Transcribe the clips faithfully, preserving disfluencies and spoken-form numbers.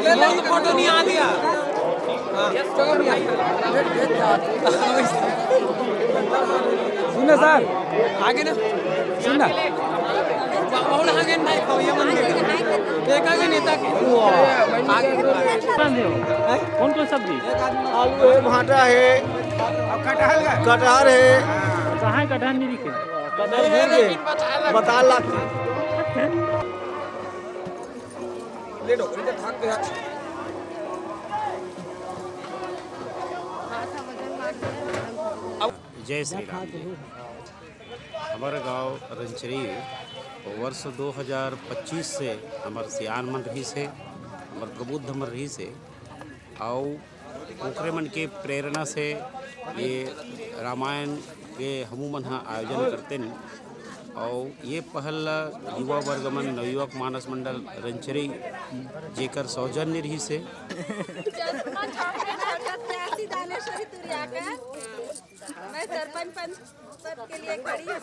Photo नहीं आ दिया। सुन ना सर, आगे ना। सुन ना। बहुत आगे नहीं था, ये मन देखा। देखा कि नहीं था कि? आगे। कौन कौन सब्जी? आलू है, भाटा है, कटहल है। कहाँ है कटहल नहीं दिखे? कटहल भूल गए, बता लाग। ले लो, इधर थाक दे यार। जय श्री राम जी। हमर गांव रंचरी वर्ष दो हज़ार पच्चीस से हमर सियान मन रहिस हे, हमर प्रबुद्ध मन रहिस हे, अउ ओकरे मन के प्रेरणा से ये रामायण के हमू मन ह आयोजन करतेन। अउ ये पहल ल युवा वर्ग मन, नवयुवक मानस मंडल रंचरी, जेकर सौजन्य रहिस हे। चश्मा छोड़ के, छोड़ के, ऐसी दानेश्वरी तुरिया का। मैं सरपंच पद के लिए खड़ी हूँ।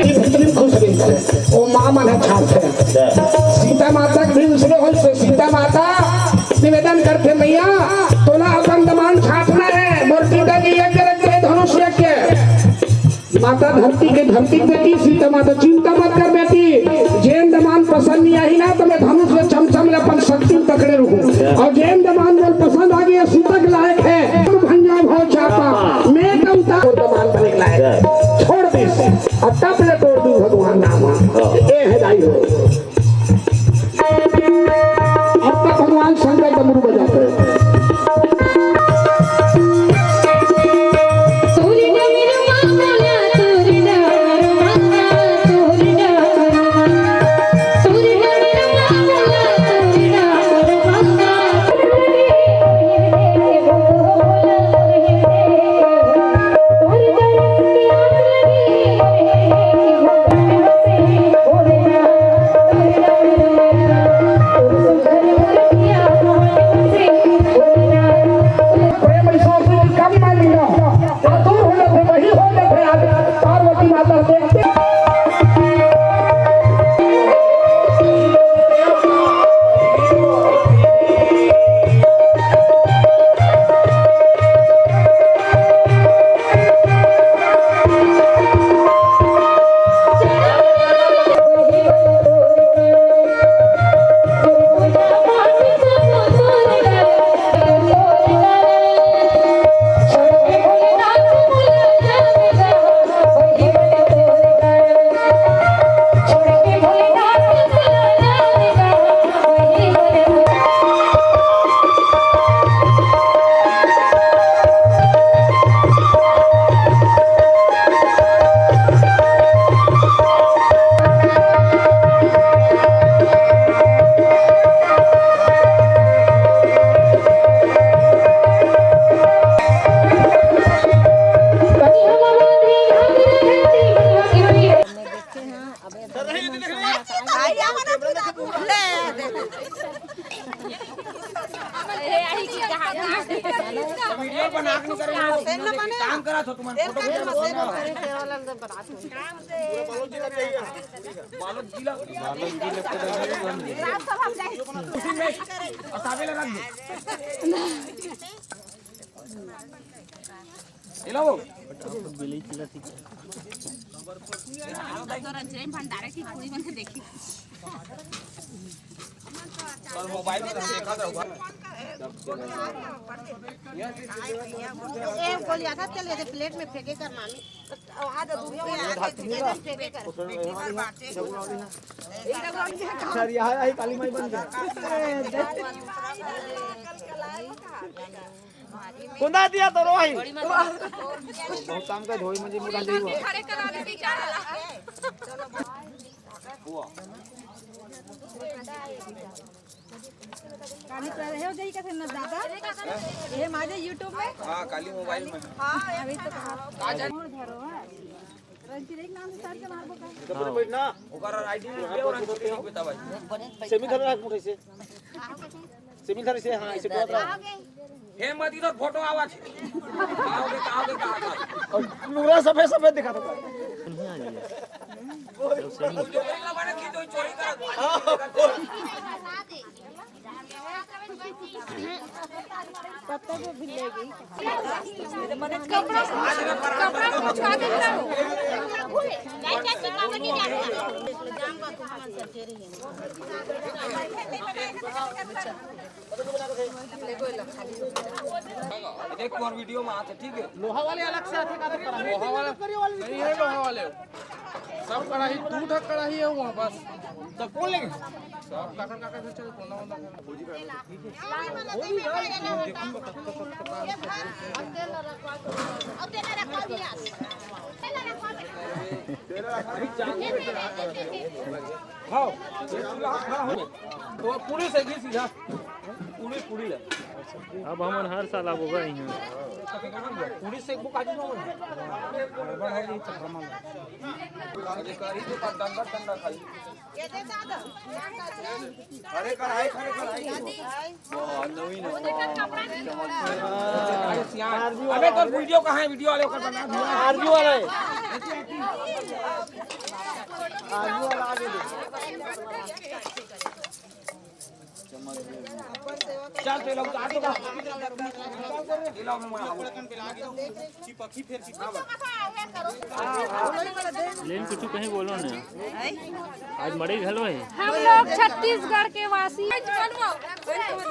भीतरी खुश रहिथे, ओ माँ मन ह छाप है। सीता माता के भी उसने होल से सीता माता निवेदन करथे, मैया, तोला अपन दमान छापना है, मोर पिता जी यज्ञ रखे, धनुष यज्ञ। माता धरती के, धरती के बेटी सीता माता, चिंता मत कर बेटी, जेन दमान पसंद नहीं आही ना, तो मैं धनुष में चमचम ले अपन शक्ति पकड़े रहूं। और जेन दमान मोर पसंद आ गया, सीता के लायक है, तो भंजा भाव चापा, मैं कम था, और दमान बने के लायक है। छोड़ दे, और तब ले तोड़ दू भगवान राम। ए है दाई हो। अब तक भगवान शंकर डमरू बजाते हैं। प्रेम ऐसा हो कि कम मान लिया, आतुर हो जाते, वही हो जाते। आज पार्वती माता देखते। वीडियो बना के करे ना, काम करा तो तुम्हारे फोटो खींचा। बालोद जिला। और ताबे लगा दो। हेलो। भंडारे की पूरी बन के देखी। और मोबाइल में देखा था। ए, गोली आधा चल गए थे, प्लेट में फेंके कर मामी। आधा दूर में आधा फेंके कर। सर, यहाँ आई काली माई बन गया। कोंदा दिया तो रोही। बहुत काम का धोई मुझे मुड़ा दे हुआ। काली कर रहे हो जाई का ना दादा? ये माझे YouTube में। हाँ, काली मोबाइल में। अभी तो कहा। कौन धरो है? रंजीत एक नाम से सर्च मारबो का? इधर बैठ ना। ओकर आईडी लिख दे और रंजीत के लिख बता भाई। सेमी धर रख मुठे से। सेमी धर से, हाँ, इसे टोक रहा। हे मत इधर फोटो आवा छे। आओगे, आओगे, आओगे। और लूरा सफेद सफेद दिखा दो। वो जो नहीं लगा ना कि तो चोरी कर। पत्ता गोभी ले गई। कपड़ा, कपड़ा कुछ खा के ना हो। देख, तोर वीडियो में आते, ठीक है? लोहा वाले अलग से आते, का तो करा? लोहा वाला नहीं है, लोहा वाले। सब कढ़ाई, दू ठक कढ़ाई है वहाँ बस। तब कौन लेंगे? सब काकर, काकर से चल, कोना, कोना। खाओ। वो पूरी से घी सीधा। पूरी, पूरी है। अब हमन हर साल आबो गा इहाँ। पूरी से एक बुक आज ना हो। गड़बड़ है, ये चक्कर में। अरे कढ़ी तो डंडा, डंडा खाई। अरे कढ़ाई, अरे कढ़ाई। वाह, नवीन है। अबे तो वीडियो कहाँ है? वीडियो वाले को बना दिया। आरजू वाला है। आरजू वाला आगे दे। चल, तो ये लोग आगे बढ़ो। ये लोग में आओ। लेकिन कुछ कहीं बोलो ना। आज मड़ई घलो है। हम लोग छत्तीसगढ़ के वासी।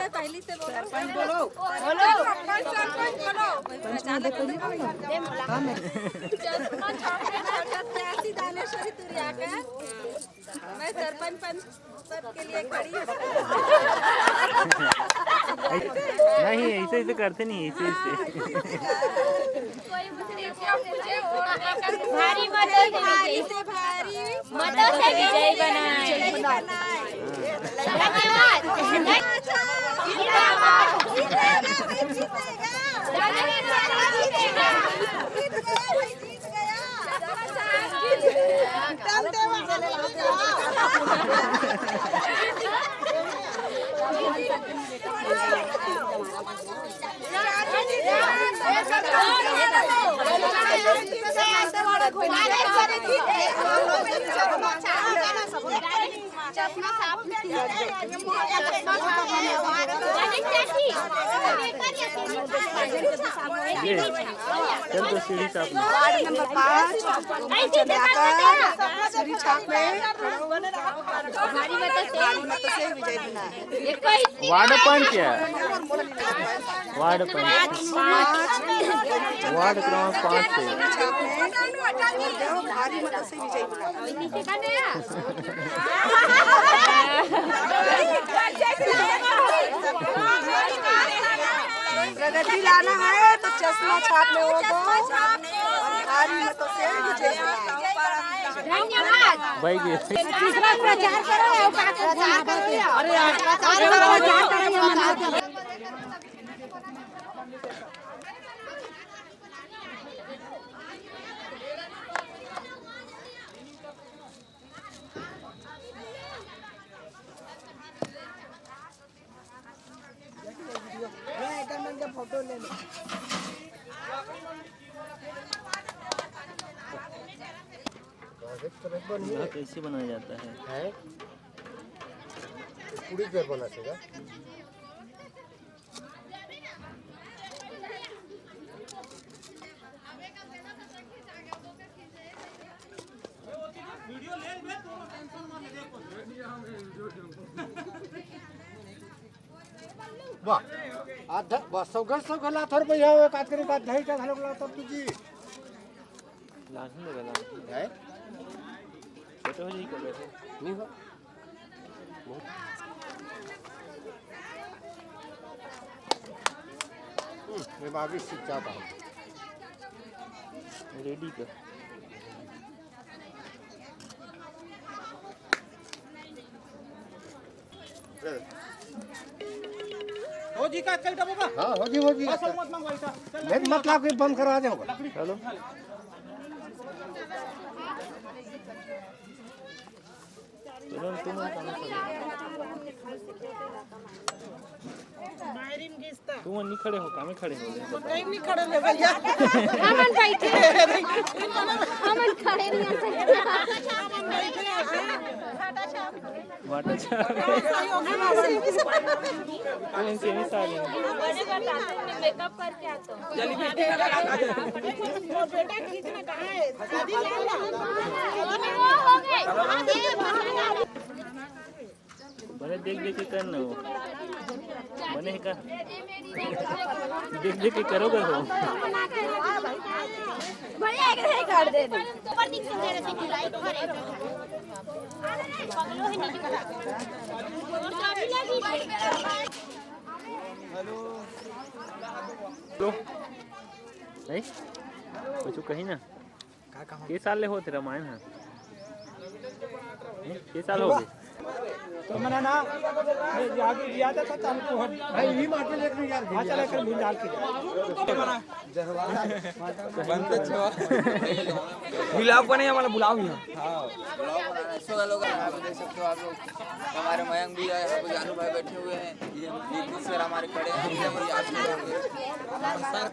पहली से बोलो। बोलो। सरपंच, सरपंच बोलो। चश्मा छाप के प्रत्याशी दानेश्वरी तुरिया के। मैं सरपंच पद के लिए खड़ी हूँ। नहीं, ऐसे, ऐसे करते नहीं, ऐसे, ऐसे। भारी मदद, भारी से भारी मदद से विजयी बनाए। धन्यवाद। ये, चल तो सीढ़ी छाप में। वार्ड नंबर पाँच, चंद्रकांत चंद्राकर, सीढ़ी छाप में। भारी मत से, भारी मत से विजय बना है। वार्ड पंच है। वार्ड पंच। वार्ड क्रमांक पाँच से। भारी मत से विजय बना। प्रगति लाना है तो चश्मा छाप में हो तो भारी मत से विजय बना। धन्यवाद। भाई जी। तीसरा प्रचार करो, और का करते हैं? प्रचार करो यार। अरे यार, प्रचार करो, प्रचार करो, ये मना करो। मैं एकर मन के फोटो ले ले। गाजर तो नहीं बनी है। कैसे बनाया जाता है? है? पूरी कर बना सका। वाह। आधा, बस, सौ गल, सौ गल, आधा रुपया हो, एक आध करी बात, ढाई का घालो ला, तब तुझी। लाही लगा, लाही। है? छोटे हो जाई, कर बैठे। नहीं हो। हम्म, ये बाकी सीख जाता है। रेडी कर। हो जी का, चल डबो बा। हाँ, हो जी, हो जी। बस, मत मंगवाई सा। चल, नहीं, मत लाओ, कोई बंद करा जाओ। चलो। चलो, तुम लोग काम करो। तुम नहीं खड़े हो, कामे खड़े हो। कहीं नहीं खड़े ले भैया। हमन बैठे। हमन खड़े नहीं हो सकते। हमन बैठे हैं। वाटर छाप। कौन से में सारे? मेकअप करके आता हूँ। बेटा खींचना कहाँ है? शादी ले ला। बने देख देख के करना हो। बने का? देख देख के करोगे हो। भैया, एक नहीं कर दे दे। हेलो। नहीं? कुछ कही ना। का कहूँ? के साल ले होत हे रामायण ह? हैं? के साल हो गए? तो मना ना, ये आगे जिया था, तो हमको हम भाई, ये माटी लेके नहीं यार, हाँ, चला कर भूल डाल के। बंद छवा। बुलाओ को नहीं, हमारा बुलाओ यहाँ। हाँ। बुलाओ बना रहे हैं। So, hello guys, आप देख सकते हो आप लोग, हमारे मयंक भी है, यहाँ पे जानू भाई बैठे हुए हैं, ये, ये दूसरे हमारे खड़े हैं, ये भी आप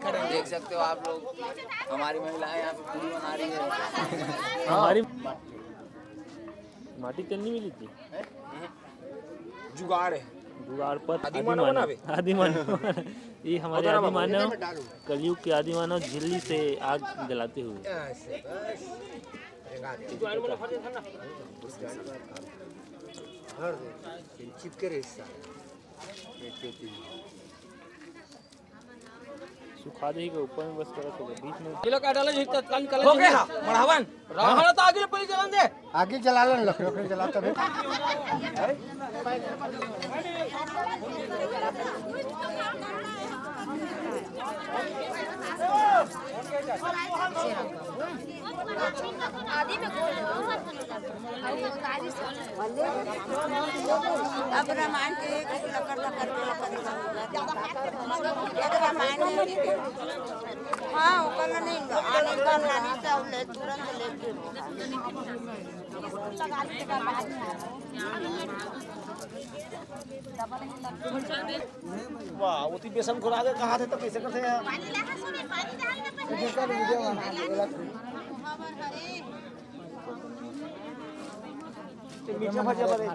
लोग देख सकते हो आप लोग, हमारी महिलाएं यहाँ पे पूरी बना रही है। हमारी माटी तेल नहीं मिली थी। जुगाड़ है। जुगाड़ पर आदि मानव बनावे। आदि मानव। ये हमारे आदि मानव, कलयुग के आदि मानव झिल्ली से आग जलाते हुए। ऐसे बस। भर दे। चिपके रहे हिस्सा। सुखा देही के ऊपर में बस करत होगा, बीच में। किलो का डाला जी, तत्काल निकाला हो जी। गया, मढ़ावन। रावण तो आगे पहले जलन दे। आगे जला लन, लकड़ी, लकड़ी जलाता है। अब रामायण के एक लकर लकर के लकर लकर। अब रामायण में, हाँ, ओकर ला नहीं, आने का नानी से अब ले, तुरंत ले के। वाह, वो तो बेसन घुला के कहा थे तो कैसे करते हैं? मीठा भजिया बने।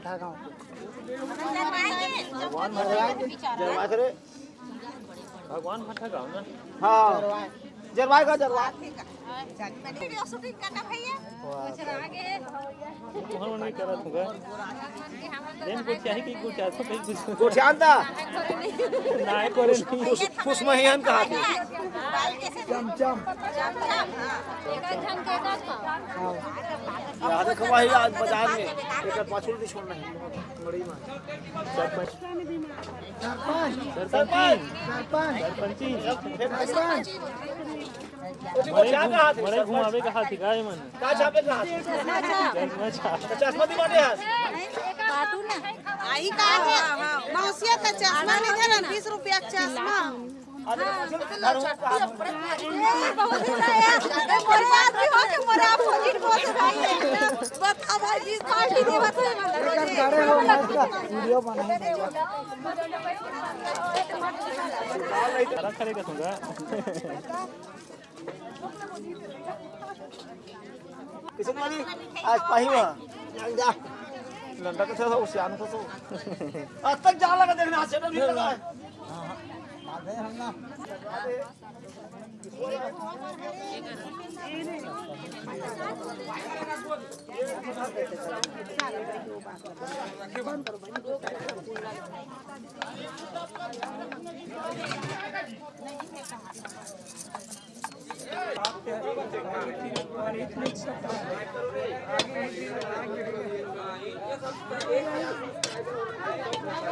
भगवान भाठा गाँव ना। हाँ, जरवाए का जरवाए। वीडियो शूटिंग करना भैया। कुछ नहीं करत होगा। लेकिन कुछ चाहे कि कुछ ऐसा कहीं कुछ। कुछ जानता? ना है, कोई नहीं। फुस, फुस महियान कहा थे। चम, चम। हाँ। याद रखो भाई, आज बाजार में एक पाँच उल्टी छोड़ना है। बड़ी माँ। सरपंच। सरपंच। सरपंच। सरपंच। सरपंच। मड़ई घुमावे का हाथ है, का मन? का छापे का हाथ? चश्मा छाप। चश्मा दिमाग है। काटू ना। आई का है? मौसिया का चश्मा नहीं है ना, बीस रुपया का चश्मा। बहुत अच्छा यार। ए, मोरे आदमी हो के मोरे आप फकीर बोल दे भाई। बता भाई, बीस पार्टी दे, बता। वीडियो बनाए। किसे पानी? आज पाही हुआ। जा। लंडा के साथ उसे आने को तो। आज तक जा लगा देखना, आज सेटल नहीं लगा है।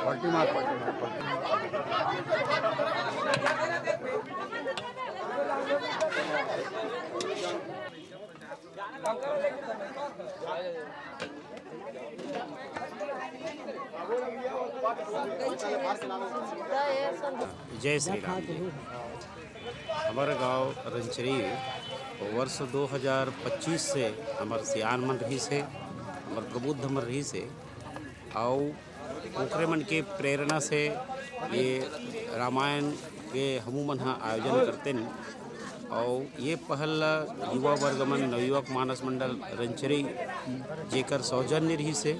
पलटी मार, पलटी मार, पलटी मार। जय श्री राम जी। हमर गांव रंचरी वर्ष दो हज़ार पच्चीस से हमर सियान मन रहिस हे, हमर प्रबुद्ध मन रहिस हे, अउ ओकरे मन के प्रेरणा से ये रामायण के हमू मन ह आयोजन करतेन। अउ ये पहल ला युवा वर्ग मन, नवयुवक मानस मंडल रंचरी, जेकर सौजन्य रहिस हे,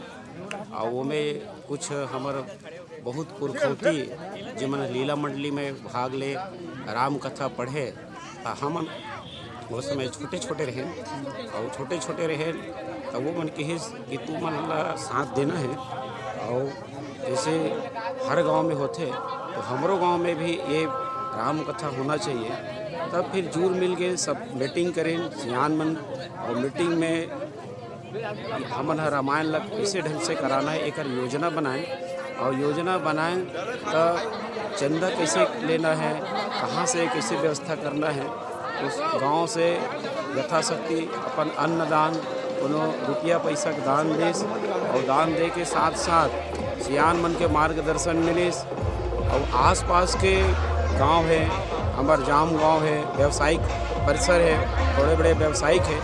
अउ ओमे कुछ हमर बहुत पुरखौती, जेमन लीला मंडली में भाग ले, राम कथा पढ़े, त हमन ओ समय छोटे-छोटे रहेन, अउ छोटे-छोटे रहेन, त वो मन किहिस कि तू मन ला साथ देना हे, अउ जैसे हर गांव में होथे, तो हमरो गांव में भी ये राम कथा होना चाहिए। तब फिर जुर मिल के सब मीटिंग करेन, सियान मन, अउ मीटिंग में हमन ह रामायण ला कइसे ढंग से कराना हे, एकर योजना बनाएन, अउ योजना बनाएन त चंदा कइसे लेना हे, कहाँ से कइसे व्यवस्था करना हे, उस गांव से यथाशक्ति अपन अन्नदान, कोनो रुपया पैसा के दान दिस, अउ दान दे के साथ साथ सियान मन के मार्गदर्शन मिलिस, अउ आसपास के गांव हे, हमर जाम गांव हे, व्यावसायिक परिसर हे, बड़े-बड़े व्यावसायिक हे,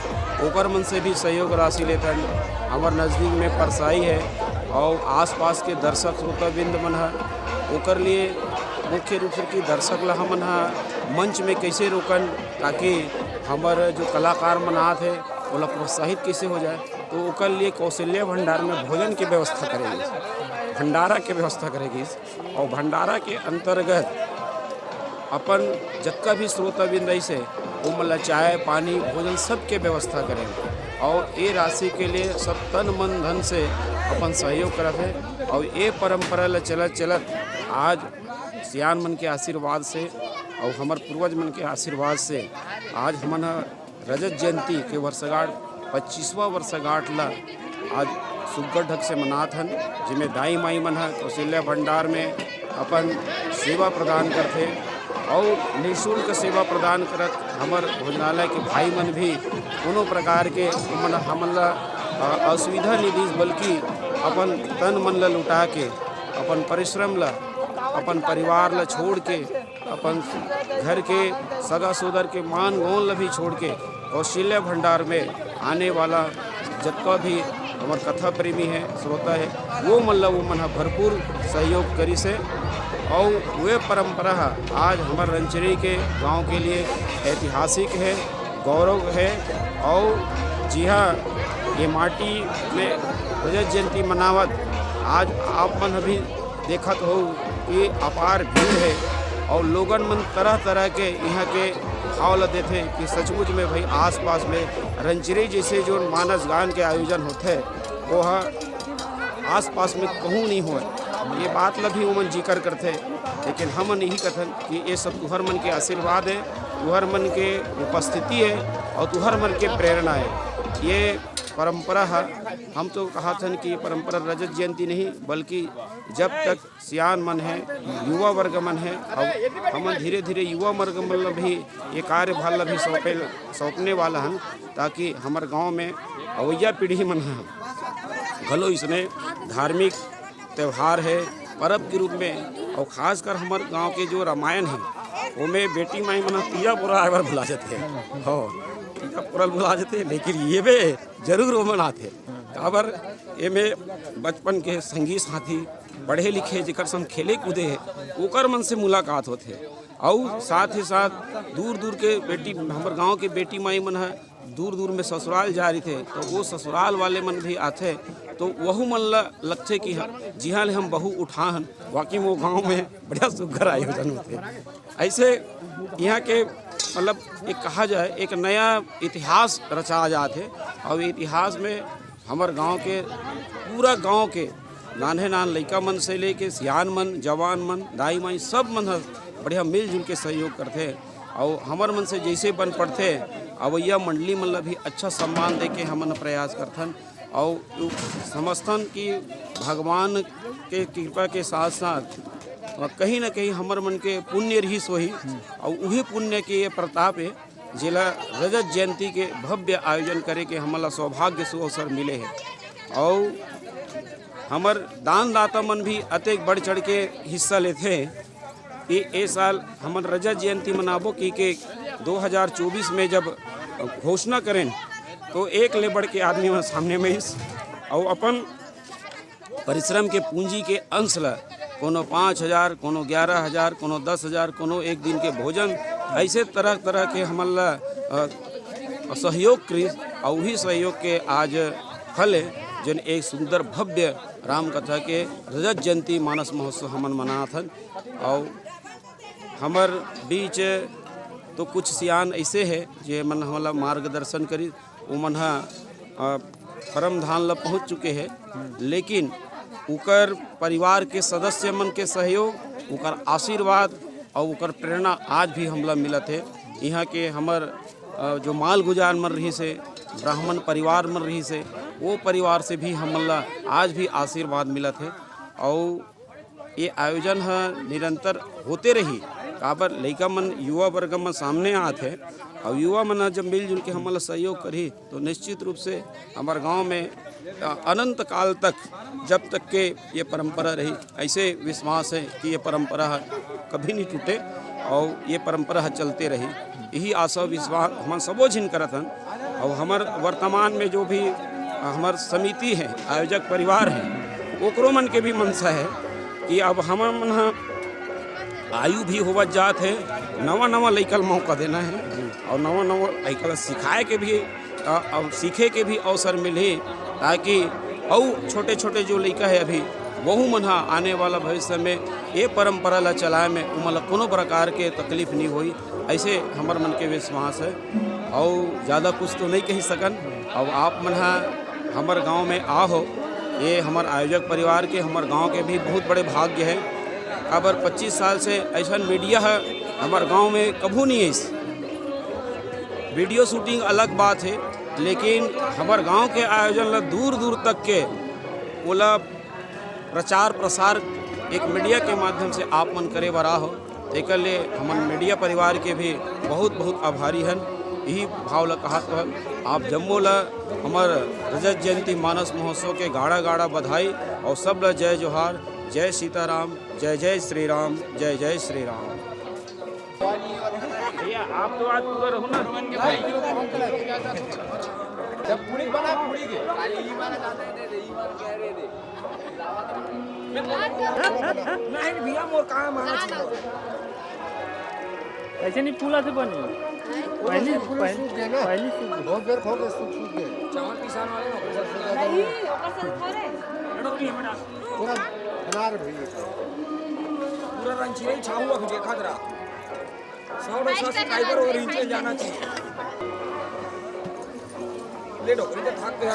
ओकर मन से भी सहयोग राशि लेथन। हमर नजदीक में परसाई हे, अउ आसपास के दर्शक श्रोताबिंद मन ह, ओकर लिए मुख्य रूप से कि दर्शक ला हमन ह मंच में कइसे रोकन, ताकि हमर जो कलाकार मन आत हे, ओला प्रोत्साहित कइसे हो जाए। तो ओकर लिए कौशल्या भंडार में भोजन के व्यवस्था करे गिस, भंडारा के व्यवस्था करे गिस। अउ भंडारा के अंतर्गत अपन जतका भी श्रोताबिंद अइसे, ओमन ला चाय, पानी, भोजन सबके व्यवस्था करेन। अउ ए राशि के लिए सब तन, मन, धन से अपन सहयोग करत हे। अउ ए परंपरा ला चलत, चलत आज सियान मन के आशीर्वाद से अउ हमर पूर्वज मन के आशीर्वाद से आज हमन ह रजत जयंती के वर्षगांठ, पच्चीसवाँ वर्षगांठ ला आज सुग्घर ढंग से मनात हन, जेमे दाई माई मन ह कौशल्या भंडार में अपन सेवा प्रदान करथे अउ निःशुल्क सेवा प्रदान करत हमर भोजनालय के भाई मन भी कोनो प्रकार के ओमन हमन ला, अ, असुविधा नहीं दीस, बल्कि अपन तन मन ला लुटा के, अपन परिश्रम ला, अपन परिवार ला छोड़ के अपन घर के सगा सोदर के मान गौन ल भी छोड़ के कौशल्या भंडार में आने वाला जतका भी हमर कथा प्रेमी हे, श्रोता हे, वो मन ल वो मन ह भरपूर सहयोग करिस हे। अउ वे परंपरा ह आज हमर रंचरी के गांव के लिए ऐतिहासिक हे, गौरव हे। अउ जिहां ये माटी में रजत जयंती मनावत आज आप मन ह भी देखत हो कि अपार भीड़ हे अउ लोगन मन तरह-तरह के इहाँ के भाव ल देथे कि सचमुच में भाई आसपास में रंचरी जैसे जो मानस गान के आयोजन होथे, वो ह आसपास में कहूँ नहीं होय। ये बात ल भी ओमन जिकर करथे, लेकिन हमन यही कथन कि ये सब तुहर मन के आशीर्वाद हे, तुहर मन के उपस्थिति हे अउ तुहर मन के प्रेरणा हे। ये परंपरा ह, हम तो कहत हन कि ये परंपरा रजत जयंती नहीं, बल्कि जब तक सियान मन हे, युवा वर्ग मन हे, अउ हमन धीरे-धीरे युवा वर्ग मन ल भी ये कार्यभार ल भी सौंपे, सौंपने वाला हन, ताकि हमर गांव में अवइया पीढ़ी मन ह घलो इसने धार्मिक त्योहार हे, परब के रूप में, अउ खासकर हमर गांव के जो रामायण हे, ओमे बेटी माई मन तीजा पोरा आए बर भुला जथे। हो, तीजा पोरा भुला जथे, लेकिन ये बे जरूर ओमन आथे। काबर एमे बचपन के संगी साथी, पढ़े लिखे, जेकर संग खेले कूदे हे, ओकर मन से मुलाकात होथे। अउ साथ ही साथ दूर दूर के बेटी, हमर गांव के बेटी माई मन ह दूर दूर में ससुराल जा रहिथे, तो वो ससुराल वाले मन भी आथे, तो वहू मन ल लगथे कि ह-, जिहाँ ले हम बहू उठा हन, वाकई में वो गांव में बढ़िया सुग्घर आयोजन होथे। ऐसे यहाँ के, मतलब, एक कहा जाए, एक नया इतिहास रचा जात हे। और इतिहास में हमर गांव के, पूरा गांव के नान्हे नान लइका मन से लेके सियान मन, जवान मन, दाई माई, सब मन ह बढ़िया मिलजुल के सहयोग करथे। और हमर मन से जैसे बन पड़थे, अवैया मंडली मन ल भी अच्छा सम्मान दे के हमन प्रयास करथन। और समझथन कि भगवान के कृपा के साथ साथ कहीं ना कहीं हमर मन के पुण्य रहिस होही, और उही पुण्य के ये प्रताप हे, जेला रजत जयंती के भव्य आयोजन करे के हमन ला सौभाग्य सुअवसर मिले हे। और हमर दानदाता मन भी अतेक बढ़ चढ़ के हिस्सा लेथे कि ए साल हमन रजत जयंती मनाबो कि के दो हज़ार चउबीस में जब घोषणा करेन, तो एक ले बढ़ के आदमी मन सामने में आइस, और अपन परिश्रम के पूंजी के अंश ल, कोनो पाँच हजार, कोनो ग्यारह हजार, कोनो दस हजार, कोनो एक दिन के भोजन, ऐसे तरह तरह के हमन ल, अ, सहयोग करिस। और वही सहयोग के आज फल हे, जेन एक सुंदर भव्य राम कथा के रजत जयंती मानस महोत्सव हमन मनात हन। और हमर बीच तो कुछ सियान ऐसे हे, जे मन हमला मार्गदर्शन करिस, उमन ह, अ, परम धाम ल पहुँच चुके हे, लेकिन उकर परिवार के सदस्य मन के सहयोग, उकर आशीर्वाद और उकर प्रेरणा आज भी हमला मिलत हे। यहाँ के हमर, अ, जो मालगुजार मन रहिस हे, ब्राह्मण परिवार मन रहिस हे, वो परिवार से भी हमन ला आज भी आशीर्वाद मिलत हे। और ये आयोजन ह निरंतर होते रही, काबर लइका मन, युवा वर्ग मन सामने आत हे, और युवा मन ह जब मिलजुल के हमन ला सहयोग करही, तो निश्चित रूप से हमर गांव में, अ, अनंत काल तक, जब तक के ये परंपरा रही, ऐसे विश्वास हे कि ये परंपरा ह कभी नहीं टूटे और ये परंपरा ह चलते रही। यही आशा विश्वास हमन सबो झिन करत हन। और हमर वर्तमान में जो भी हमर समिति हे, आयोजक परिवार हे, ओकरो मन के भी मंशा हे कि अब हमर मन ह आयु भी होवत जात हे, नवा नवा लइका ल मौका देना हे और नवा नवा लइका ल सिखाए के भी, अ, अ, सीखे के भी अवसर मिलही, ताकि अउ छोटे छोटे जो लइका हे अभी, वहू मन ह आने वाला भविष्य में ये परंपरा ल चलाए में उमन ल कोनो प्रकार के तकलीफ नहीं होई। ऐसे हमर मन के विश्वास हे। अउ ज़्यादा कुछ तो नहीं कही सकन। अब आप मन ह हमर गांव में आ हो, ये हमर आयोजक परिवार के, हमर गांव के भी बहुत बड़े भाग्य हे। काबर पच्चीस साल से ऐसन मीडिया ह हमर गांव में कभू नहीं आइस। वीडियो शूटिंग अलग बात हे, लेकिन हमर गांव के आयोजन ल दूर दूर तक के ओला प्रचार प्रसार एक मीडिया के माध्यम से आप मन करे बर आहो, तेकर ले हमन मीडिया परिवार के भी बहुत बहुत आभारी हन। यही भाव ल कहत हुए आप जम्मो ल हमर रजत जयंती मानस महोत्सव के गाड़ा गाड़ा बधाई और सब ल जय जोहार, जय सीताराम, जय जय श्री राम, जय जय श्री राम। भैया, आप तो आज पूरा रहो ना। जब पूरी बना, पूरी के। नहीं भैया, मोर काम आना चाहिए। ऐसे नहीं फूला से बने। पहली, पूरी पहली, सूख गए ना। पहली सूख गए। बहुत देर हो गए सूख, सूख गए। चावल पिसान वाले ना, ओकर से ज्यादा नहीं, ओकर से थोड़े। पूरा अनार भैया। पूरा रंग छिड़े छाऊ अभी देखा जरा। सौ नौ सौ subscriber और नीचे जाना चाहिए। ले डोकरी के थाक गया।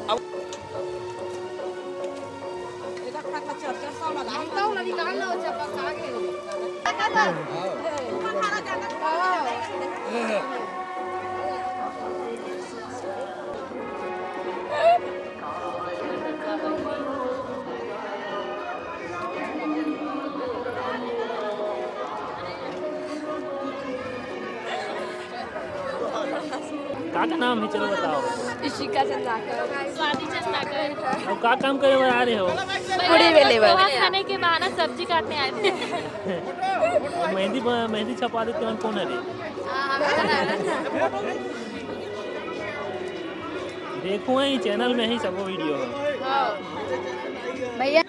अब का का नाम है, चलो बताओ। इशिका चंद्राकर। स्वाति चंद्राकर। अब का काम करे बर आ रहे हो? कुड़ी बेले बर। पोहा खाने के बहाना सब्जी काटने आए थे। मेहंदी ब-, मेहंदी छपवा देते हैं, कौन है रे? देखो, यही चैनल में ही सबको वीडियो है। भैया।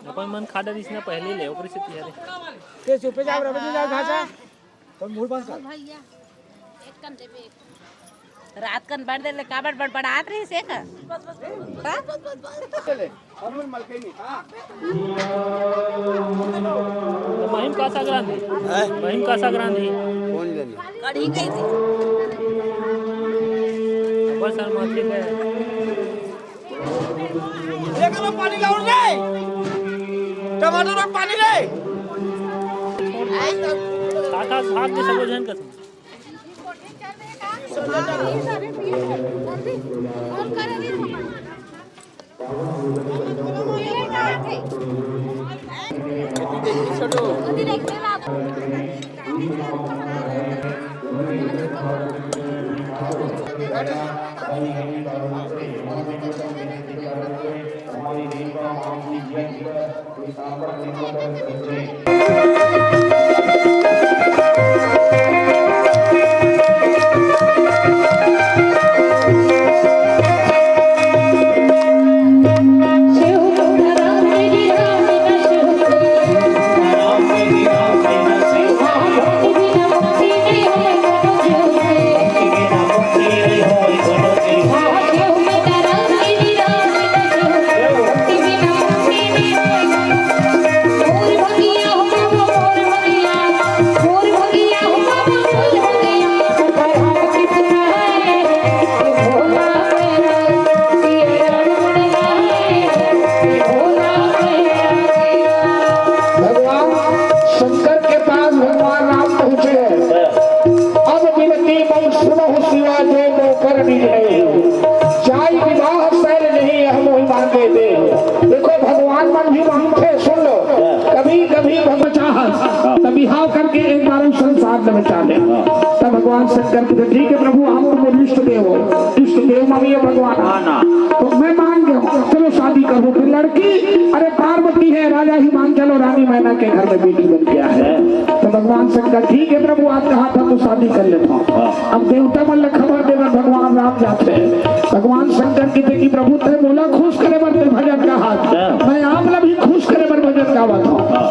अपन मन खा डरिस ना पहले ले, ओकरे से तैयारी। ते चुपे जाओ, रवि जी, जाओ, खा जा। तुम मुंह बंद कर। रात कन बड़ देर ले काबर बड़बड़ात रहिस हे का? का? चले, अब मन मलके नहीं। हाँ। तो महिम का साग रांधी? हैं? महिम का साग रांधी? कौन जाने? कढ़ी कही थी। बस, हम ठीक है। एक लो पानी लाओ रे। टमाटर में पानी रे। खा, खा, खा के सब झन कसम। भगवान शंकर के पास भगवान राम पहुंचे हैं। अब विनती मम सुनहु शिवा जो मोकर निज नहीं। जाई विवाह शैल नहीं यह मोहि मांगे दे। देखो भगवान मन भी मांगते, सुन लो। कभी कभी भगवान चाहत तब बिहाव करके एक बार हम संसार में बचा ले। तब भगवान शंकर कहते, ठीक है प्रभु, आप तो मेरे इष्ट देव हो, इष्ट देव मानिए भगवान। हाँ ना। तो मैं मान गया, चलो शादी करो। फिर लड़की, अरे पार्वती है, राजा हिमांचल और रानी मैना के घर में बेटी बन गया है। तो भगवान शंकर, ठीक है प्रभु, आप कहा था तो शादी कर लेता हूँ। हाँ। अब देवता मन ला खबर देवे भगवान राम जाथे। भगवान शंकर कहते कि प्रभु तैं मोला खुश करे बर तैं भजन गाहस। हाँ। मैं आप ला भी खुश करे बर भजन गावत हूँ। हाँ।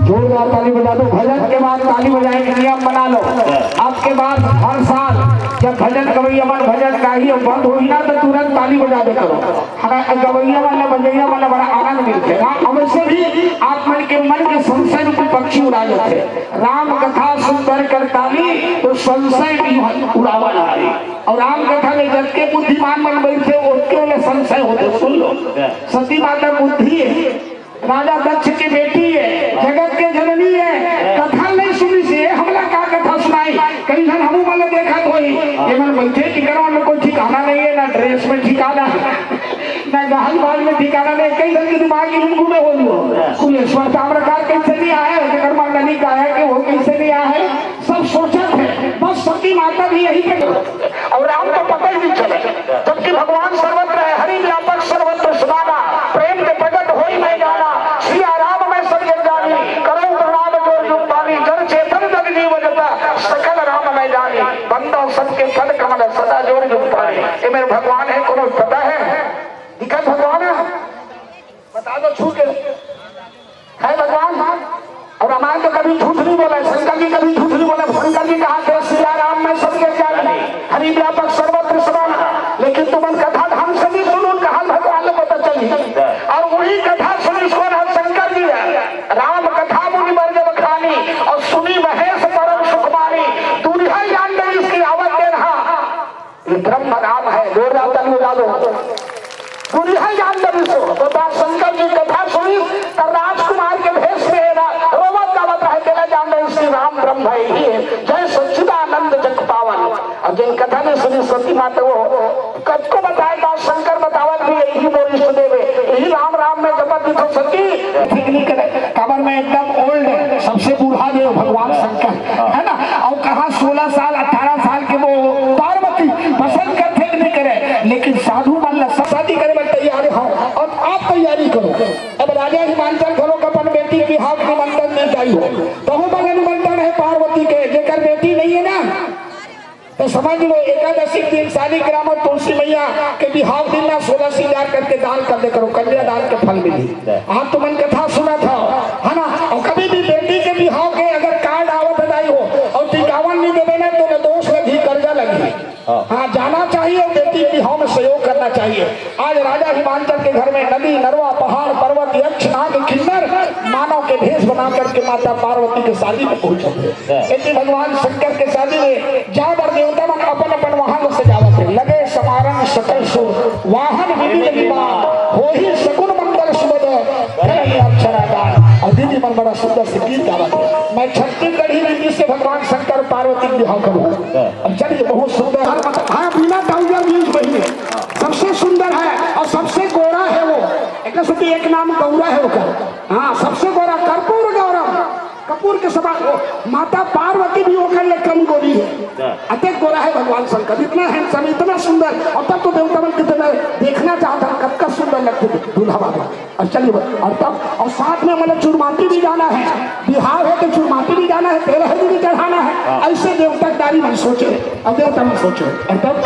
जोरदार ताली बजा दो। भजन के बाद ताली बजाने का नियम बना लो। अब के बाद हर साल जब भजन गवैया मन भजन गाही और बंद होही ना, तो तुरंत ताली बजा दे करो। हमें गवैया वाला, बजैया वाला बड़ा आनंद मिलते हैं। हाँ, अवश्य भी आप मन के मन के संशय रूपी पक्षी उड़ा जाते हैं। राम कथा सुंदर कर ताली, तो संशय भी उड़ावा ना रही। और राम कथा में जबके बुद्धिमान मन बैठे, ओतके ले संशय होते। सुन लो, सती माता बुद्धि है। राजा दक्ष के बेटी है, जगत के जननी है, कथा नहीं सुनी से हमला का कथा सुनाई। कई झन हमू मन देखत होई, ये मन बैठे टिकरवा में कोई ठिकाना नहीं है, ना ड्रेस में ठिकाना है, ना गहन बाल में ठिकाना नहीं। कई झन के दिमाग में घूमे हो जो कुलेश्वर ताम्रकार कैसे नहीं आया, जगत माता नहीं आया कि वो कैसे नहीं आया है। सब सोचत है, बस सती माता भी यही पे। और राम तो पता ही नहीं चले, जबकि भगवान सर्वत्र है, हरि व्यापक सर्वत्र समाना, प्रेम में प्रगट होई मैं जाना, सिया राम मैं सब जग जानी, करो प्रणाम जोर जुग पानी, जन चेतन जग जीव जता, सकल राम मैं जानी। बंदा सबके है भगवान। और रामायण तो कभी झूठ नहीं बोला, शंकर जी कभी झूठ नहीं बोला। शंकर जी कहा थे, "सिया राम में सबके ज्ञानी, हरि व्यापक सर्वत्र समान।" लेकिन तुमन कथा ढंग से नहीं सुनो, कहा भगवान को पता चली। और वही कथा सुनी, कौन है? शंकर जी है। "राम कथा मुनि वर्ग बखानी, और सुनी महेश परम सुख मानी। दुनिया जान गई इसकी आवत देर, हाँ, ये ब्रह्म राम है।" जोरदार ताली बजा दो। दुनिया जान गई इसको। तो बात शंकर जी कथा सुनी, तो राजकुमार के भेष में है ना, रोवत गावत रहे, "तेला जान गई इसकी राम ब्रह्म है, ही है। जय सच्चिदानंद जग पावन।" और जिन कथा ने सुनी सती माता, वो कतको बताए, बात शंकर बतावत भी यही मोर इष्ट देव है, यही राम राम में जपत दिखो सती। ठीक नहीं करे, काबर में एकदम ओल्ड है, सबसे बूढ़ा देव भगवान शंकर, है ना? और कहा सोलह साल, अठारह साल के वो पार्वती पसंद करथे कि नहीं करे, लेकिन साधु मन ला शादी करे बर तैयार हो, और आप तैयारी करो। अब राजा हिमांचल घलो अपन बेटी के बिहाव के निमंत्रण दे जाई हो, तहु मन निमंत्रण है पार्वती के, जेकर बेटी नहीं है ना, तो समझ लो, एकादशी के दिन शालिग्राम और तुलसी मैया के बिहाव दिन ना सोलह सिंगार करके दान कर दे करो, कन्यादान के फल मिली। आप तुमन कथा सुनत हो, है ना? और कभी भी बेटी के बिहाव के अगर कार्ड आवत दाई हो और टिकावन नहीं देवे ना, तो न दोष लगी, कर्जा लगी। हाँ। हाँ, जाना चाहिए, बेटी के बिहाव में सहयोग करना चाहिए। आज राजा हिमांचल के घर में नदी, नरवा, पहाड़, पर्वत, यक्ष, नाग, किन्नर मानव के भेष बना करके माता पार्वती के शादी में पहुंचे थे। हाँ। लेकिन भगवान शंकर के शादी में जा बर देवता मन अपन अपन वाहन सजावत हे, लगे समारंभ सकल सुर, वाहन विविध विमान, होही सगुन मंगल सुभद, धरहि अक्षरा दान। और दीदी मन बड़ा सुंदर से गीत गावत हे। मैं छत्तीसगढ़ी रीति से भगवान शंकर पार्वती के बिहाव करूँ। अब चलिए, बहुत सुंदर। हाँ, बिना दाऊजा न्यूज वही है, सबसे सुंदर है और सबसे गोरा है वो। एक नाम गौरा है ओकर। हाँ, सबसे गोरा, कर्पूर गौरम। कपूर के समान वो, माता पार्वती भी ओकर ले कम गोरी है। हाँ। अतेक गोरा है भगवान शंकर, इतना हैंडसम, इतना सुंदर। और तब तो देवता मन कितना देखना चाहता है, कब का सुंदर लगते थे दूल्हा वाला। और चलिए, और तब, और साथ में मतलब चुरमाटी भी जाना है, बिहाव है तो चुरमाटी भी जाना है, तेल हल्दी भी चढ़ाना है। हाँ। ऐसे देवता दारी मन सोचे, और देवता मन सोचे, और तब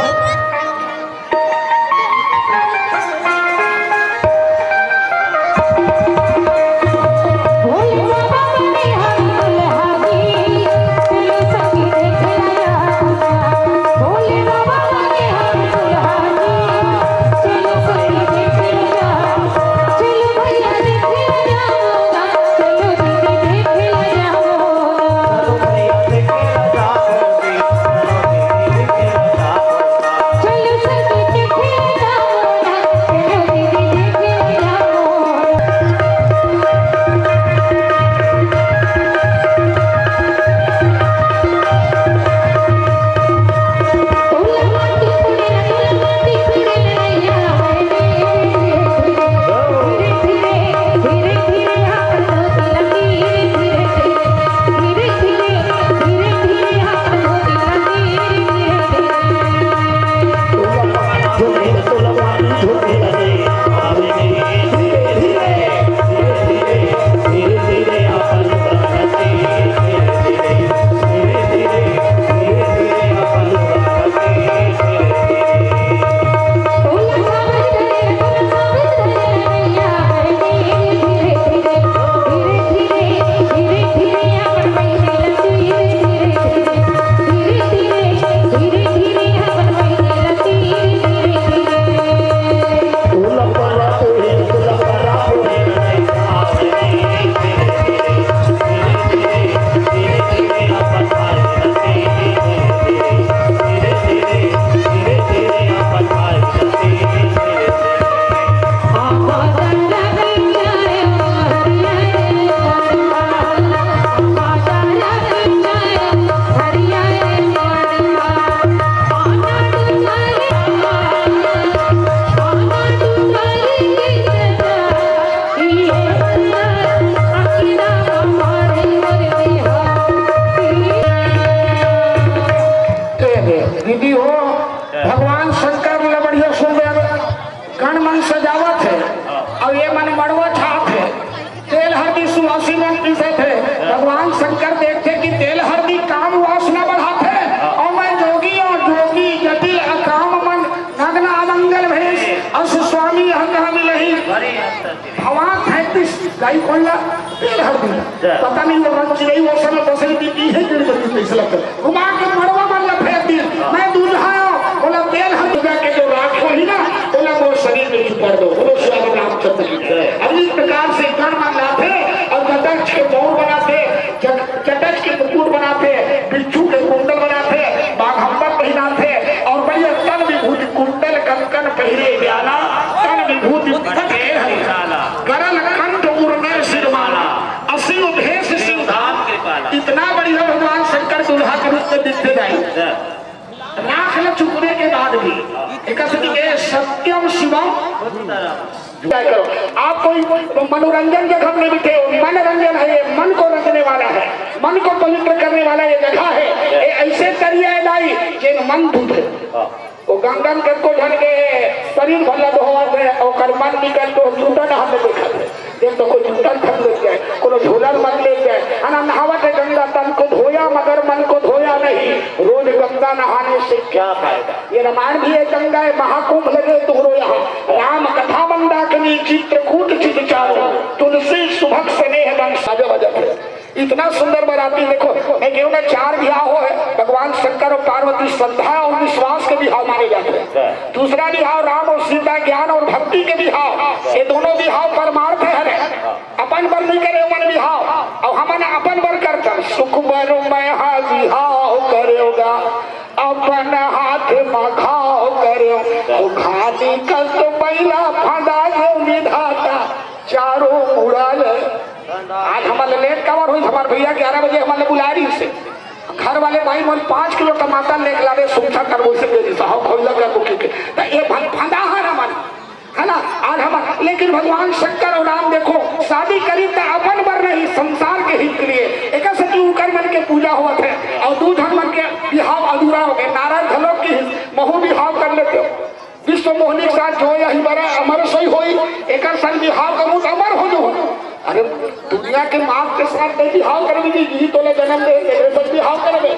ए दे, दीदी हो, भगवान शंकर ल बढ़िया सुंदर गण मन सजावत हे, अउ ये मन मड़वा ठात हे, तेल हरदी सुवासी मन पीसत हे। भगवान शंकर देखथे कि तेल हरदी काम वासना बढ़ाथे, अउ मैं जोगी अउ जोगी जटिल अकाम मन नग्न अमंगल भेष अस स्वामी यह कहा मिलही। भगवान तैंतीस जाई कोन ला? तेल हर दिन। अच्छा। पता नहीं वो रंग चिरई वो समय बसई दी की है, गिर गई, ऐसे लगता है। घुमा के मड़वा मन ला फेंक दी। मैं दूल्हा आयो, बोला तेल हर दिन के जो राख होही ना, बोला वो शरीर में चिपड़ दो, बोलो सियावर रामचंद्र की जय। अब इस प्रकार से गण मन लाथे और जटच के मौर बनाथे, जट-, जटच के मुकुट बनाथे, बिच्छू के कुंडल बनाथे, बाघंबर पहिनाथे और बढ़िया तन विभूति कुंडल कंकन पहिरे ब्याला, तन विभूति बन के हरिशाला। करल कंठ उर्मे सिरमाला, असिव भेष सिंह धाम के पाला। इतना बढ़िया भगवान शंकर दूल्हा के रूप में दिखते जाए। राख न चुकने के बाद भी एक असली के सत्यम शिवम। क्या करो, आप कोई मनोरंजन जगह में बैठे हो, मनोरंजन है ये, मन को रंजने वाला है, मन को पवित्र करने वाला ये जगह है। ये ऐसे तरिया है दाई, जे मन दूध है। वो गंगा में कतको झन के शरीर भला धोवत हे, ओकर मन निकल के जूता नहाने देखत हे। देख तो कोई जूता थक ले जाए, कोनो झोला मत ले जाए, है ना, नहावत हे गंगा, तन को धोया मगर मन को धोया नहीं, रोज गंगा नहाने से क्या फायदा? ये रामायण भी एक गंगा है, महाकुंभ लगे तुहरो यहाँ, राम कथा मंदाकिनी चित्रकूट चित चारो, तुलसी सुभग स्नेह बन साजो बजत है। इतना सुंदर बराती देखो, मैं कहूँ ना, चार बिहाव हो है, भगवान शंकर और पार्वती श्रद्धा और विश्वास के बिहाव माने जाते हैं। दूसरा बिहाव राम और सीता ज्ञान और भक्ति के बिहाव, ये दोनों बिहाव परमार्थ है। अपन बर नहीं करे मन बिहाव, और हमन अपन बर करथन। सुख बर महा बिहाव करेगा, अपन हाथ मा घाव करे, वो खानी कष्ट बैला फंदा जो विधाता चारों मुड़ा ले। आज हमन ले लेट कवर होई, हमार भैया ग्यारह बजे हमन ले बुला रही से। घर वाले भाई मन पाँच किलो टमाटर लेके लावे, सुरक्षा करबो से दे दी, साहब खोइला करबो के, के। त ये भन-, फंदा है ना मन, है ना? आज हम, लेकिन भगवान शंकर और राम देखो, शादी करी त अपन बर नहीं, संसार के हित के लिए। एक सती उनकर मन के पूजा होवत है और दू झन मन के बिहाव अधूरा हो गए। नारद घलो की महू बिहाव कर लेते हो। विश्व मोहनी के साथ जो यही बड़ा अमर सही होई, एकर संग बिहाव करू त अमर हो जो। अरे, दुनिया के मात के साथ नहीं बिहाव करबे जी, यही तोला जन्म दे, तेरे संग बिहाव करबे।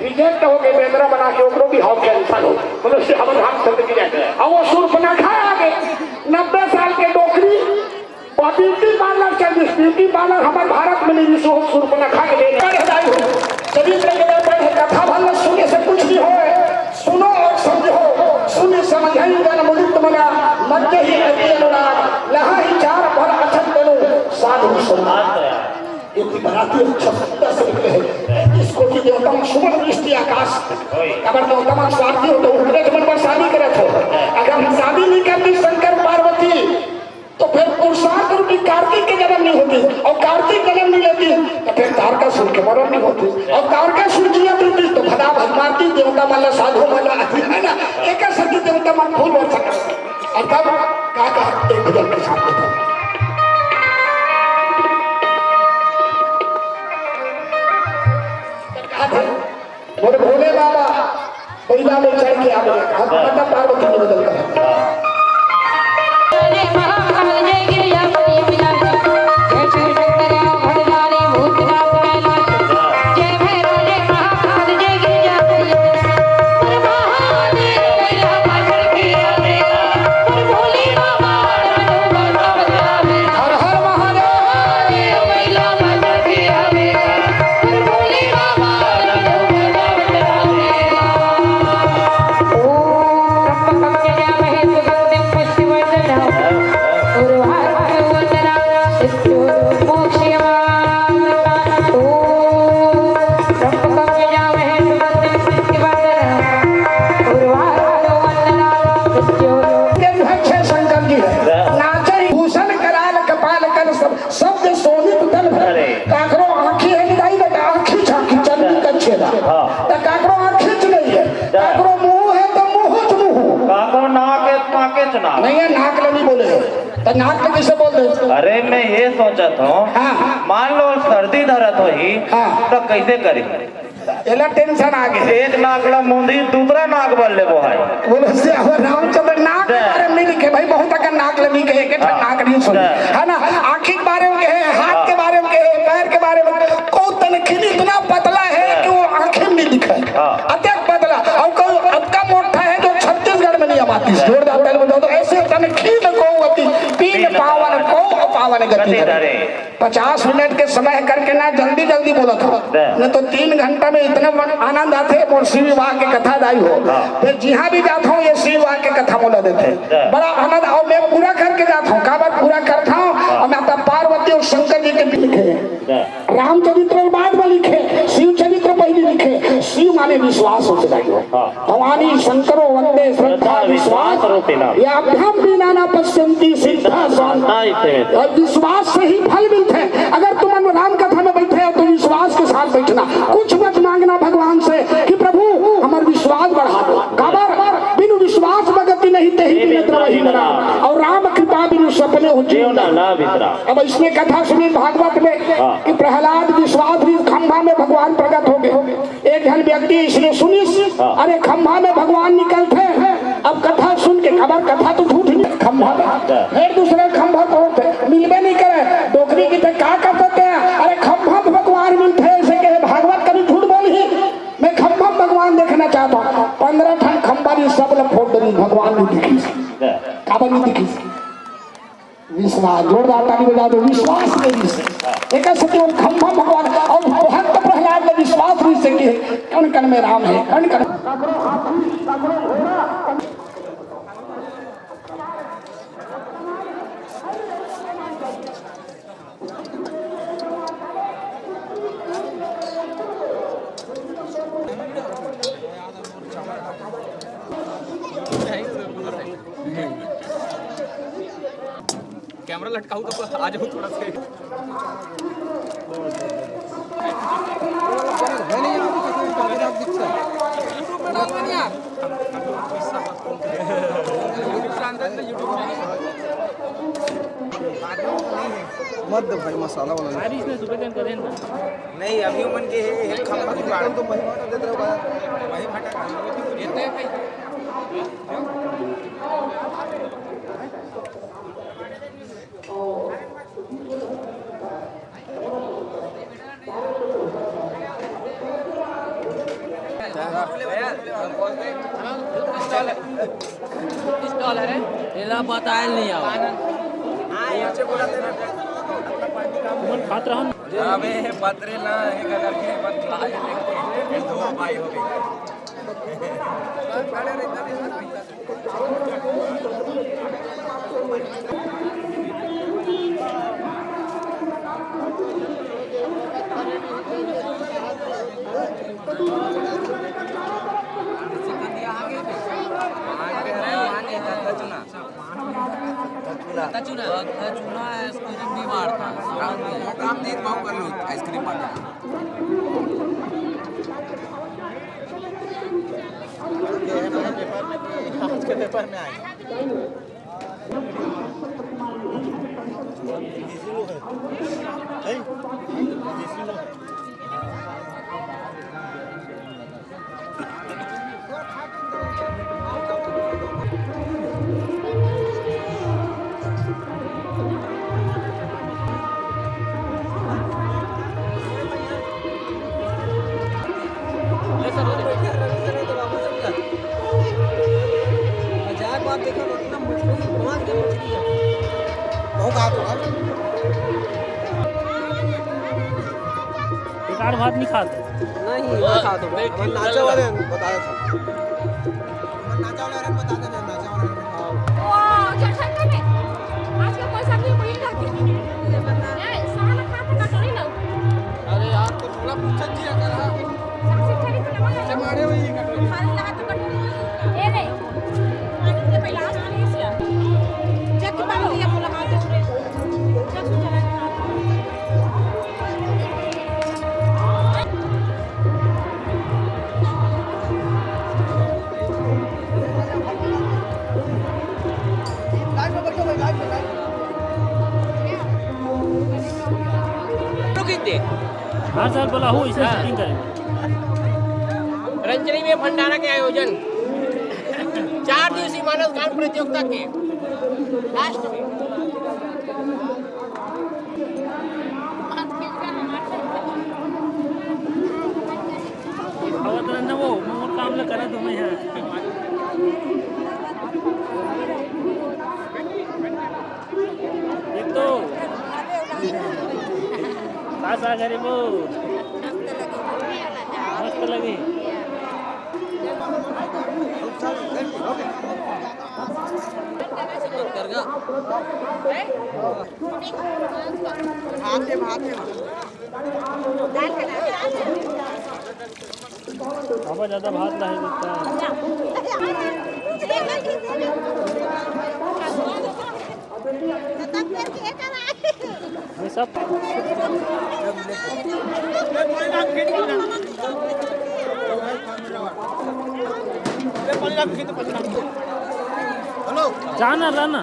रिजेक्ट हो गए, बेंदरा बना के ओकरो बिहाव कैंसिल हो। बोलो, से हमर हाथ छूट गया। अब वो शूर्पणखा आ गए, नब्बे साल के डोकरी, वो ब्यूटी पार्लर चल, जिस ब्यूटी पार्लर हमारे भारत में नहीं, जिस वो शूर्पणखा के लिए बढ़ जाए हो। चरित्र के लिए बढ़, कथा भल सुने से कुछ नहीं होए, सुनो और समझो, सुन समझई जन मुदित मना, मध्य ही अति अनुराग, लहा ही चार भर अछत तनु, साधु सुना। ये भी बराती अच्छा सुंदर से निकले हैं। इसको भी देवता सुमन दृष्टि आकाश। अगर देवता मन स्वार्थी हो तो उनके मन पर शादी करे थे। अगर हम शादी नहीं करते शंकर पार्वती, तो फिर पुरुषार्थ रूपी कार्तिक के जन्म नहीं होती, और कार्तिक जन्म नहीं लेती, तो फिर तारकासुर के मरण नहीं होती, और तारकासुर जीवित रहती, तो भला भगवान की देवता मन ला, साधु मन ला, है ना, एक सती देवता मन फूल बरसा करते। और तब का कहा एक भजन के साथ में था। कहा थे, बोले, भोले बाबा, बइला में चढ़ के आवे, हम माता पार्वती में बदल कर। हर हर महादेव। शंकर जी है। नाचर भूषण कराल कपाल कर सब शब्द शोभित तन भर। अरे। काकरो आँखी है निदाई बेटा, आँखी झाँकी चंद्र का छेदा। हाँ। तो काकरो आँखी च नहीं है। अच्छा। काकरो मुँह है तो मुँह च मुँह। काकरो नाक है तो नाके च नाक। नहीं है, नाक ले नहीं बोले है। तो नाक ले कैसे बोल दे? अरे, मैं ये सोचत हूँ, हाँ। मान लो सर्दी धरत होही, हाँ। तो कैसे करी? एला टेंशन आ गए। एक नाक ला मूंदी, दूसरा नाक बर ले बोहाई। बोले से अब रामचंद्र नाक के दे। बारे में नहीं लिखे भाई, बहुत अगर नाक ले नहीं कहे, के हाँ। नाक नहीं सुन, दे। है ना? आँखी के बारे में कहे, हाथ हाँ। के बारे में कहे, पैर के बारे में, को तनखीन इतना पतला है हाँ। कि वो आँखें में नहीं दिखे। हाँ। अत्यंत पतला। और को अतका मोटा है जो छत्तीसगढ़ में नहीं आती। दे। जोरदार ताली बजाओ तो ऐसे तनखीन को अति पीन पीन पावन पावन। को पावन। गति करे। पचास मिनट के समय करके ना जल्दी जल्दी बोलत हो, नहीं तो तीन घंटा में इतना मन आनंद आथे। मोर शिव विवाह के कथा दाई हो, हाँ। फिर जिहाँ भी जात हो ये शिव विवाह के कथा बोला देथे, बड़ा आनंद। और मैं पूरा करके जात हूँ, काबर पूरा करत हूँ। और माता पार्वती और शंकर जी के लिखे, रामचरित्र और बाद में लिखे, शिव चरित्र पहले लिखे। शिव माने विश्वास हो जाइए। हाँ। भवानी शंकरो वंदे श्रद्धा विश्वास विश्वास रूपिणा। याभ्याम हीना न पश्यन्ति सिद्धा शांता शांता इत्येव। और विश्वास से ही फल मिलते हैं। अगर तुम राम कथा में बैठे हो तो विश्वास के साथ बैठना। कुछ मत मांगना भगवान से कि प्रभु हमार विश्वास बढ़ा दो। काबर बिनु विश्वास भगति नहीं, तेहि बिन द्रवहि मरान। और राम कृपा बिनु सपने हो जीव जीव ना ना लाभ इतरा। अब इसमें कथा सुनी भागवत में हाँ। कि प्रहलाद विश्वास भी खंभा में भगवान प्रकट हो गए। एक झन व्यक्ति इसने सुनिस, हाँ। अरे खंभा में भगवान निकलते हैं। अब कथा सुन के, काबर कथा तो झूठ नहीं, खंभा में। हाँ। फिर दूसरे खंभा पहुंचते, मिलबे नहीं करे। डोकरी की तो का कर सकते हैं? अरे खंभा में भगवान मिलते हैं, ऐसे कहे भागवत कभी झूठ बोली। मैं खंभा में भगवान देखना चाहता हूँ। पंद्रह ठन खंभा भी सब लोग फोड़ देनी, भगवान नहीं दिखी। हाँ। काबर नहीं दिखी? विश्वास, जोरदार ताली बजा दो, विश्वास के विषय। एक सत्य और खंभा भगवान और भक्त प्रहलाद ने विश्वास विषय के कण कण में राम है, कण कण। कैमरा लटकाऊ तो आ जाऊ थोड़ा सा। मत दे भाई, मसाला वाला नहीं। अरे, इसने सुबह टाइम कर देना। नहीं, अभी उमन के हे, हे खंभा की बात। तो वही भाटा देते रहो। वही भाटा का। स्टॉल है रे। एला बतायल नहीं आवा। तुमन खात रहन। अबे हे पतरे ला, हे गदर के पतरे ला, ये देख के, ये दो भाई हो गए। तचुना। तचुना आइसक्रीम भी मारता। काम नहीं, भाव कर लो, आइसक्रीम मारता। आज के पेपर में आए। मजाक बात देखो, इतना मछली, भगवान के मछली है। बहुत हाथ होगा। बेकार भात नहीं खाते। नहीं, नहीं खाते। नाचा वाले बताया था। नाचा वाले बता दे, नाचा वाले। वो जठन में आज के पैसा भी वही लागे। ए, साला खा के कटोरी लाओ। अरे यार, तो थोड़ा पूछत जी अगर, हाँ। सासी खड़ी तो नमक चमाड़े हुई कटोरी। खाली लगा तो कटोरी। ए रे, पानी दे पहले, आज पानी से। जग के पानी दिया, बोला, हाँ, तो जग से चला गया। रुक इतने। हर साल बोला हूँ, इसमें हाँ। शूटिंग करेंगे। रंजनी में भंडारा के आयोजन, चार दिवसीय मानस गान प्रतियोगिता के लास्ट में। आवत रहना वो, मोर काम ल करा दो मैं यहाँ। एक तो आशा गरीबो। मस्त लगी। भात है, भात है। बाबा ज्यादा भात नहीं देता है। ये सब जाना रहना।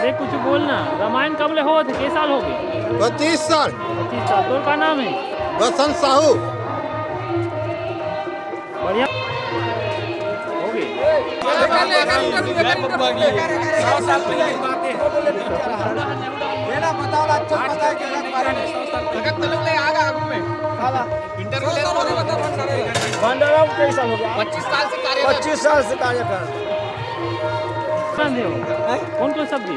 ये कुछ बोलना, रामायण कब ले होत हे? के साल हो गए? पच्चीस साल। पच्चीस साल। तोर का नाम है? बसंत साहू। बढ़िया। हो गए। भंडारा में कई साल हो गया? पच्चीस साल से कार्यरत। पच्चीस साल से कार्यरत। कौन दे हो? हैं? कौन कौन सब्जी?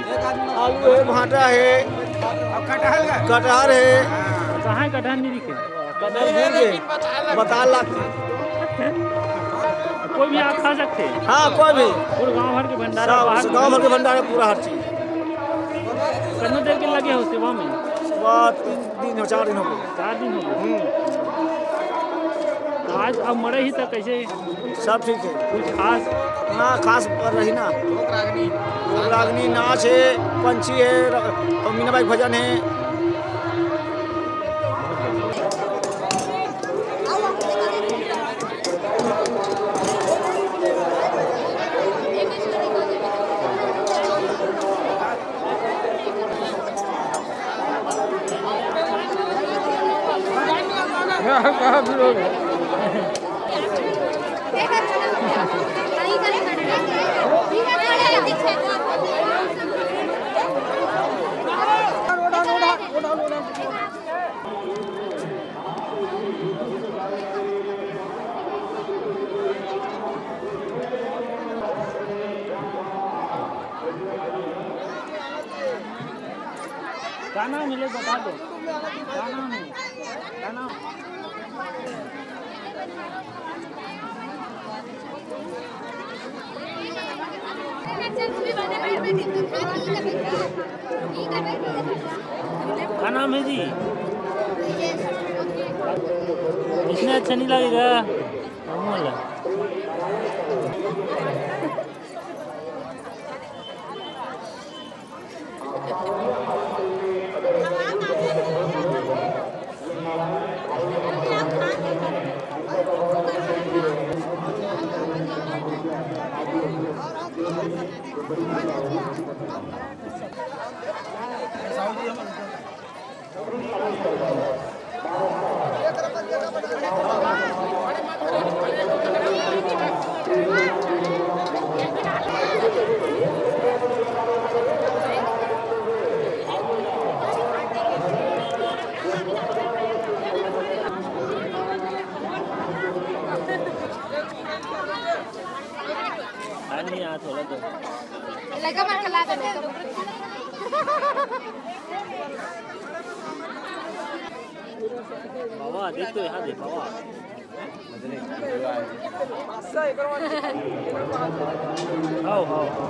आलू है, भाटा है, कटहल है। कहाँ है कटहल? नहीं दिखे। कटहल घूर के बता लाख। कोई भी आ खा सकते हैं? हाँ, कोई भी। पूरे गांव भर के भंडारा, सब बाहर गांव भर के भंडारा, पूरा हर चीज। कितने देर के लगे हो सेवा में? सुबह तीन दिन हो, चार दिन हो गए। चार दिन हो गए। हम्म। तो आज अब मड़ई ही तक कैसे? सब ठीक है। कुछ खास? ना, खास पर रही ना। लोक रागनी। लोक रागनी नाच है, पंछी है, र-, और मीनाबाई भजन है। का नाम है, ले बता दो। का नाम है? का नाम? का नाम है जी? इसने अच्छा नहीं लगेगा। आ नहीं, आ थोड़ा तो। लगा मन कला दे, लगा मन। बाबा, देख तो यहाँ दे, बाबा। आओ, आओ, आओ।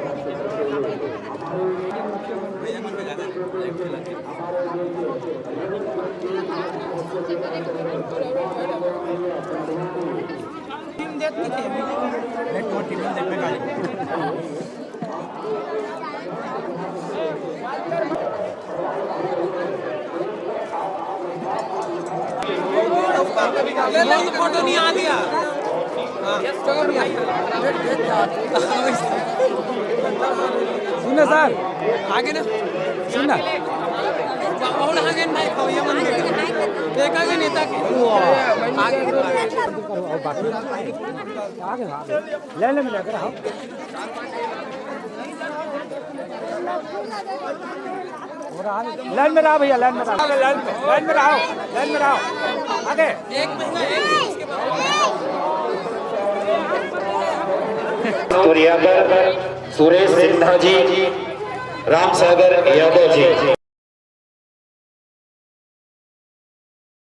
फोटो नहीं आ दिया। सुन ना सर, आगे ना, सुन ना। बहुत आगे नहीं, भैया मन देखा के नेता के। आगे। आगे, हाँ। लाइन में लग रहा हो। लाइन में रहा भैया, लाइन में रहा, लाइन में, लाइन में रहो, लाइन में रहो। आगे। एक महीना, एक महीना, उसके बाद। और यहाँ पर सुरेश सिन्हा जी, रामसागर यादव जी।